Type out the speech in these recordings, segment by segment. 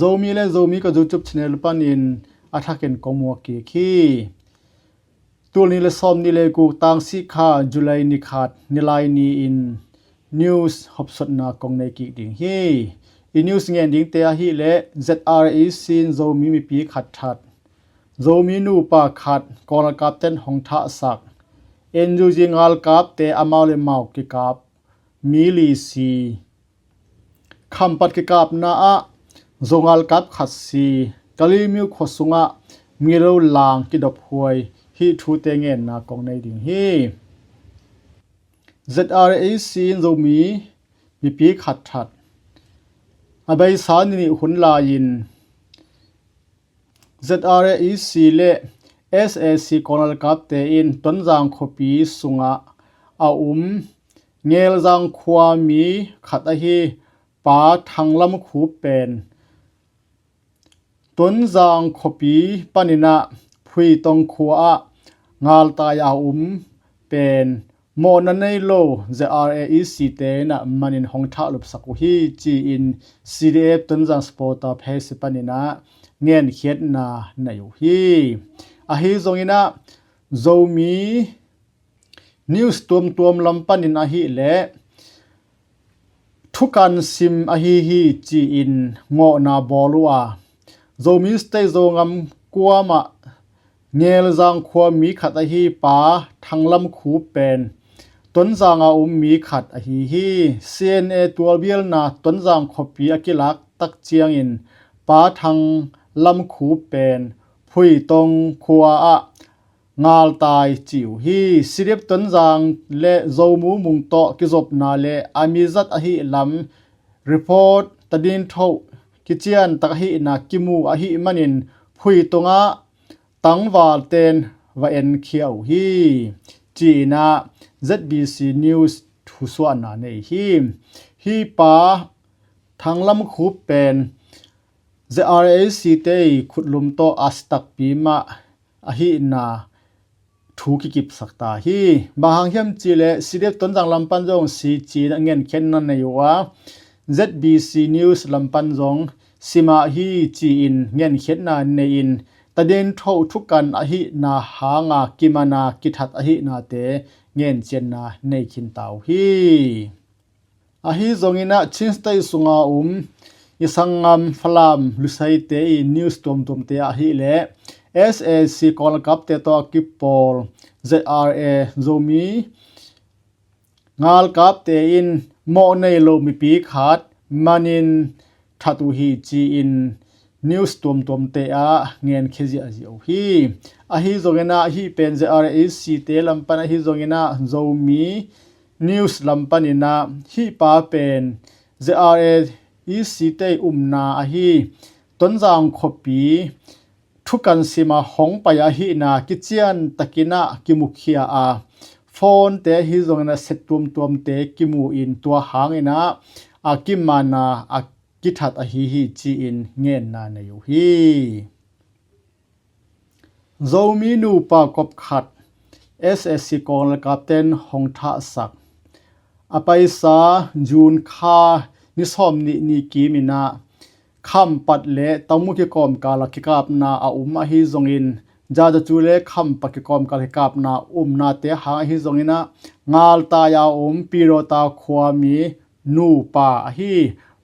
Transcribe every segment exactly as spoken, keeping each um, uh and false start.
Zomi le Zomi ka YouTube channel panin a thakin kong muak kik hi. Tul nih le sawm nih le guk, tang sih kha July ni khat, ni lai ni-in news hopsotna kong nei kik ding hi. I news ngen dingte ahih leh Z R A sin Zomi mipi khat that, Zomi nupa khat Kawl ngalkapten hong thahsak, N U G ngalkapte amau le mau kikap mi li si, Khampat kikapna ah Zo ngalkap khat si, Kalemyo khua sungah milo lang kidophuai, hih thute ngenna kong nei ding hi. Z R A sin Zomi mipi khat that. A beisa ni nih hun lai-in Z R A le S A C Kawl ngalkapte in Tonzang khuapi sungah a um Ngelzang khuami khat ahi Pa Thang Lam Khup pen Tonzang khuapi panin ah Phuitong khua ah ngaltai a um pen mawhna nei lo Z R A te in ah manin hong thahlupsak uh hi, ci-in C D F Tonzang supporter page panin ah ngenkhiatna nei uh hi. Ahi zongin ah Zomi news tuamtuam lam panin ahih leh thukan sim ahi hi, ci-in ngawhna bawl uh a, Zomi State Zogam kuamah Ngelzang khuami khat ahi Pa Thang Lam Khup pen Tonzang a um mi khat ahi hi. C N A tualbialna Tonzang khuapi a kilak tak ciangin Pa Thang Lam Khup pen Phuitong khua ah ngaltai ci uh hi. C D F Tonzang le Zomu Mung tawh kizopna le a mizat ahih lam report tadin thoh kician tak ahihna kimu ahih manin Phuitong ah tangvalten va enkhia uh hi, ci-in ah Z B C News thusuahna nei hi. Hih Pa Thang Lam Khup pen Z R A te khutlum tawh a si takpi mah ahihna thu kikipsak ta hi. Bang hang hiam cih leh C D F Tonzang lam pan zong si ci-in a ngenkhiatna nei uh a, Z B C News lam pan zong si mah hi, ci-in ngenkhiatna nei-in tadin thoh thukan ahihna hanga kiman a kithat ahihnate ngencianna nei khin ta uh hi. Ahi zongin ah Chin State sunga um i sanggam Falam Lusaite i news tuamtuamte ahih leh S A C Kawl ngalkapte tawh a kipawl Z R A Zomi ngalkapte in mawh nei lo mipi khat manin that uh hi, ci-in news tuamtuamte ah ngenkhia ziahziah uh hi. Ahi zongin ah hih pen Z R A te lam pan ahi zongin ah Zomi news lam panin ah hih pa pen Z R A te umna ahi Tonzang khuapi thukan sima hong pai ahihna kician takin ah kimukhia a, phone te ahi zongin ah set tuamtuamte kimu in tua hangin ah a kiman a, a kithat ahi hi, ci-in ngenna nei uh hi. Zomi nupa kop khat S A C Kawl ngalkapten hong thahsak. A paisa June kha ni sawm nih ni kimin ah Khampat le Tamu kikawmkal ah kikapna a um ahi zongin, Zazacu le Khampat kikawmkal kikapna umnate hang ahi zongin ah ngaltai a um Pirota khuami nupa ahi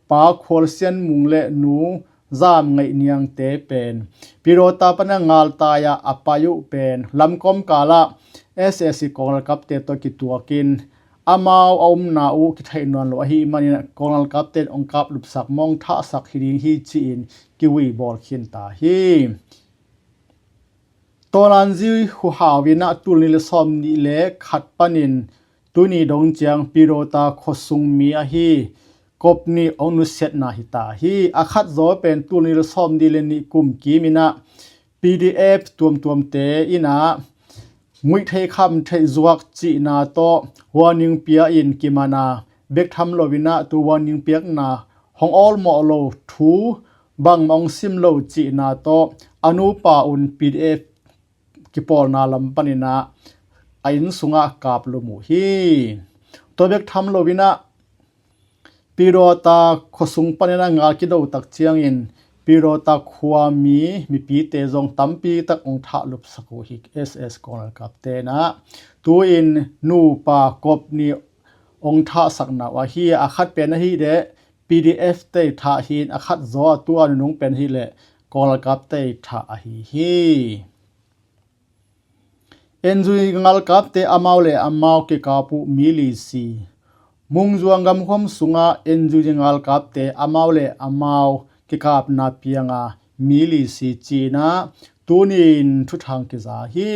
Pa Khual Sian Mung le nu Zam Ngaih Niangte pen Pirota pan a ngaltai ah a pai uh pen lamkawmkal ah S A C Kawl ngalkapte tawh kituakin amau a umna uh kitheih nawn lo ahih manin Kawl ngalkapte in hong kaplupsak mawng thahsak hi ding hi, ci-in kivuibawl khin ta hi. Tawnanzi huhau in ah tul nih le sawm nih le khat panin tuni dong ciang Pirota khuasung mi ahi kop nih hong nusiatna hi ta hi. A khat zaw pen tul nih le sawm nih le nih kum kimin ah P D F tuamtuamte in ah nguih theih kham theih zuak cihna tawh warning pia in kiman a, bek tham loin ah tu warning piakna hong awlmawh lo, thu bangmah hong sim lo cihna tawh a nupa un P D F kipawlna lam panin ah a inn sungah kaplum uh hi. Tua bek tham loin ah Pirota khuasung panin ah ngal kido tak ciangin Pirota khuami mipite zong tampi tak hong thah lupsak uh hi. S S Kawl galkapte in ah tu-in nupa kop nih hong thahsakna uh ahi a, a khat pen ahih leh P D F te thah hi-in a khat zaw a tu-a nunung pen ahih leh Kawl galkapte thah ahi hi. N U G galkapte amau le amau kikap uh mi li si. Mungzuang gamhuam sungah N U G galkapte amau le amau kikapna pianga mi li si ci-in ah tuni-in thuthang kiza hi.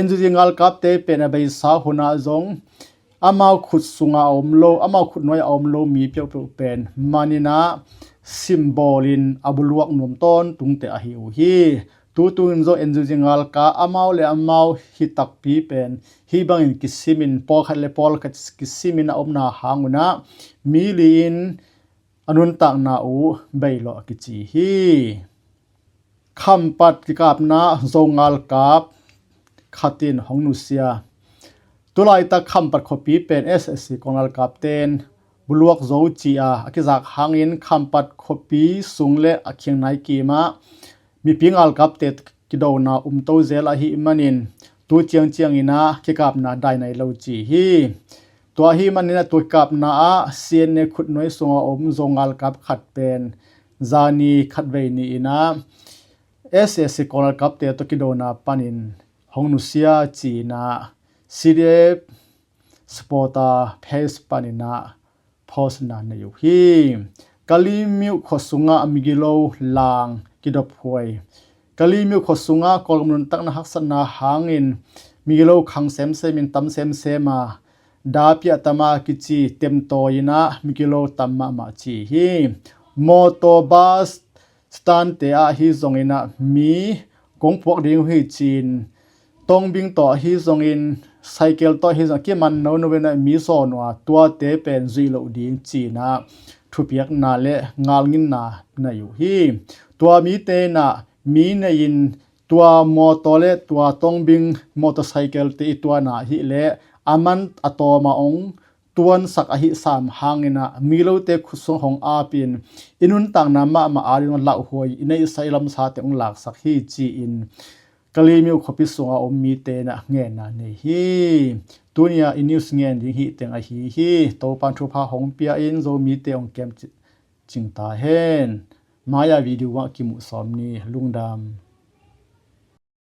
N U G galkapte pen a beisa hunah zong amau khut sungah a om lo, amau khut nuai a om lo mi peuhpeuh pen man in ah simbawlin a buluak nuam tawntungte ahi uh hi. Tutung in zong N U G galkap amau le amau hi takpi pen hih bangin kisimin, pawlkhat le pawlkhat kisimin a omna hang un ah mi li-in a nuntakna uh beilawh a kici hi. Khampat kikapna Zo galkap khat in hong nusia. Tulaitak Khampat khuapi pen S S C Kawl galkapte in buluak zo ci-a a kizak hangin Khampat khuapi sung le a khiang nai kimah mipi galkapte kidona um to zel ahih manin tu ciangciangin ah kikapna dai nai lo ci hi. Tua ahih manin ah tua kikapna ah C N A khut nuai sungah om Zo galkap khat pen zani khatvei ni-in ah S S C Kawl galkapte tawh kidona panin hong nusia ci-in ah C D F supporter page panin ah postna nei uh hi. Kalemyo khua sungah migilo lang kidophuai. Kalemyo khua sungah Kawlgam nuntakna haksatna hangin migilo khang semsemin tam semsem a, dapi a tam a kici temtawi in ah migilo tam mahmah ci hi. Mawtaw, bus stand te ah ahi zongin ah mi kong puak ding uh hi ci-in, tongbing tawh ahi zongin, cycle tawh ahi zongin a kiman nono in ah mi zawn uh a, tuate pen zuih loh ding ci-in ah thupiakna le ngalnginna nei uh hi. Tua mite in ah mi nei-in tua mawtaw le tua tongbing, motorcycle te i tuana ahih leh a man a tawm a hong tuansak ahih sam hangin ah migilote khut sung hong apin i nuntakna mahmah ading hong lauhuai, i neihsa i lamsate hong laksak hi ci-in Kalemyo khuapi sungah om mite in ah ngenna nei hi. Tuni-a i news ngen ding hih teng ahi hi. Topan thupha hong pia in Zomite hong kem ci-, cing ta hen. Mai-a video ah kimuh sawm ni. Lungdam.